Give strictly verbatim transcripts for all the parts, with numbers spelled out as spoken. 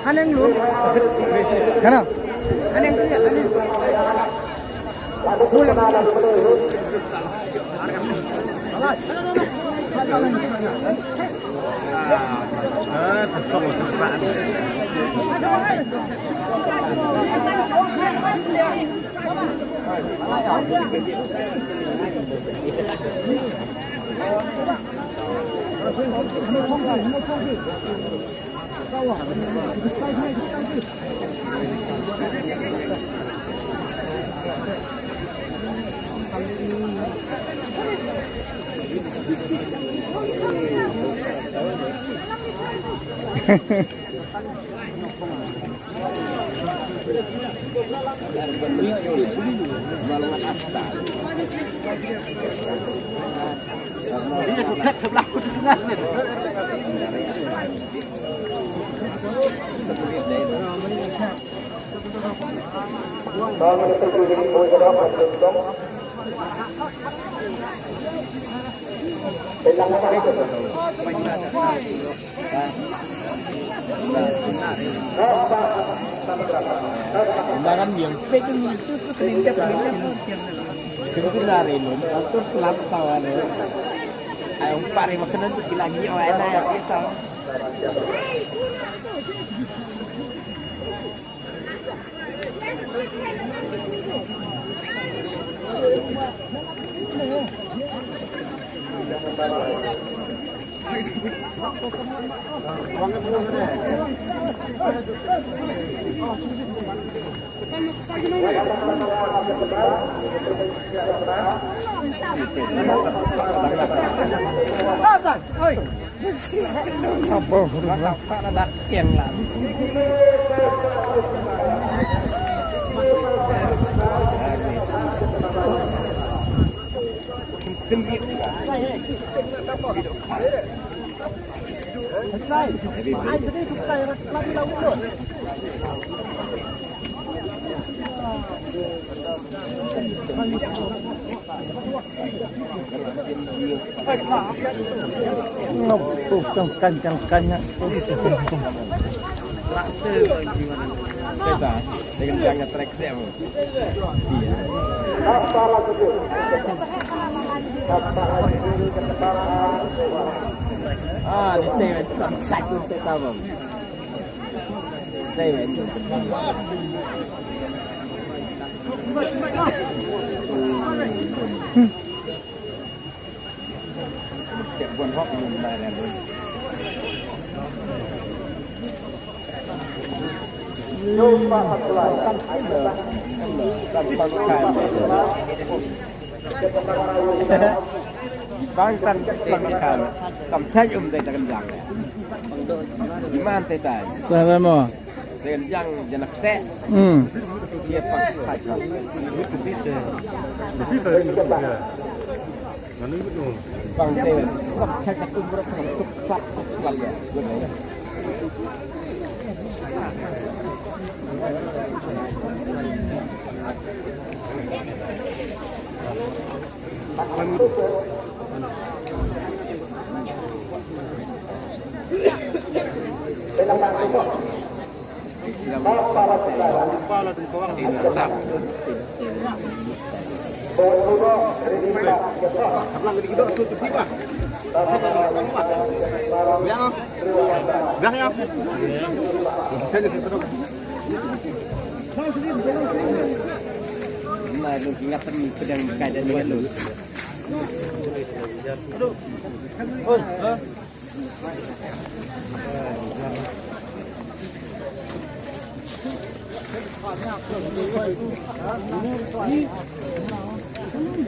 Haneng lu. Haneng. Haneng. Undangan yang pegang itu tuh kelinci, kelinci. Kelinci lari lu, atur pelan tawa lu. Ayo, empat lima kena tuh lagi, oh, enak ya, kita. Oi. Ngop, tuh, cengkan, cengkan, ya. Kita, dengan jangan trek siang. Iya. Ah, di tengah, satu kita, Bang. Bang tan bang kan. Kam chai um dei ta kan jang. Iman te tai. Sa ba mo. Te kan jang janak se. Hmm. Dia pak chai. Bang te pak chai ka tu bro kan tu chak chak ya. Hmm.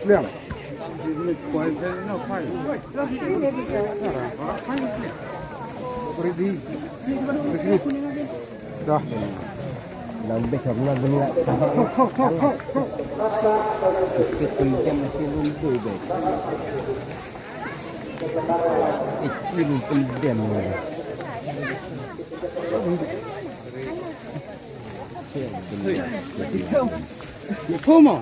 Liang. Ready. Ready. Dah. Lambek karena benda. Kita pinjam masih lumpuh, baik. Eh, ini pinjam. Homo.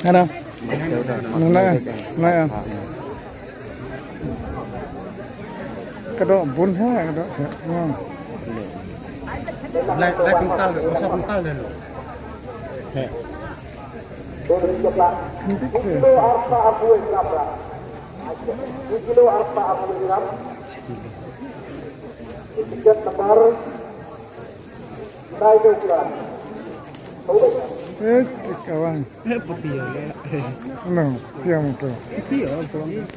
Ano? Nuna, nuna. Ka doh bun ha, ka doh sa. Hmm. Lai, lai kuntal deh, sa kuntal deh lo. He. Kuntik se. Kilo arpah phew gram. Tiket nomor. Eh, kawan. Eh, putih ya. No, siang tu. Putih ya, tuan.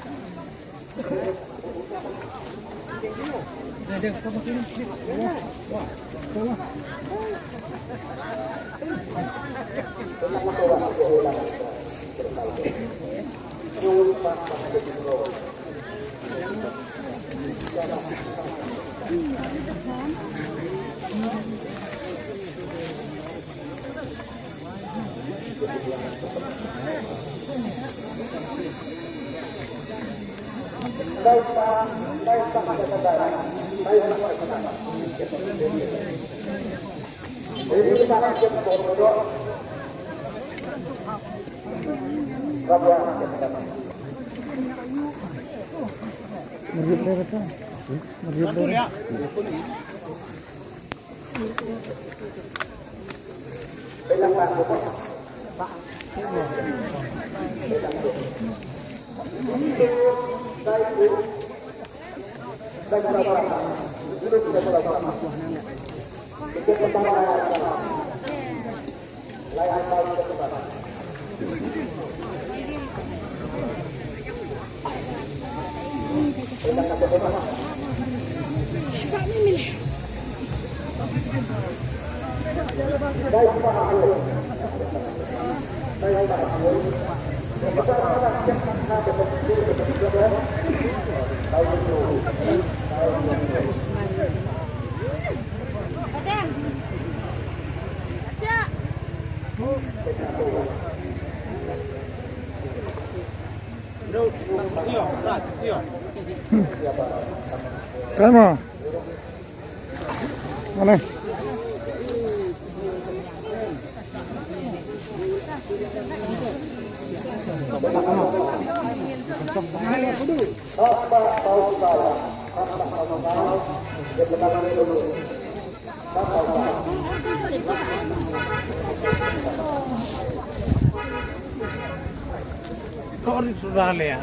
Timer. Mana? Kor Australia.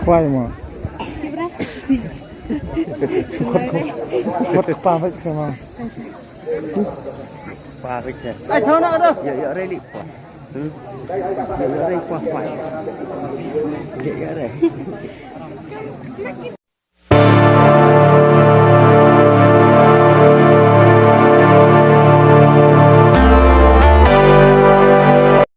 Kwai mo. Kot kpa bek sama. Kpa bek ya. Ai, thau na tu. Ya, ya, reli. Hmm. Ya, ya, reli, kpa, kpa. Ya, ya, reli.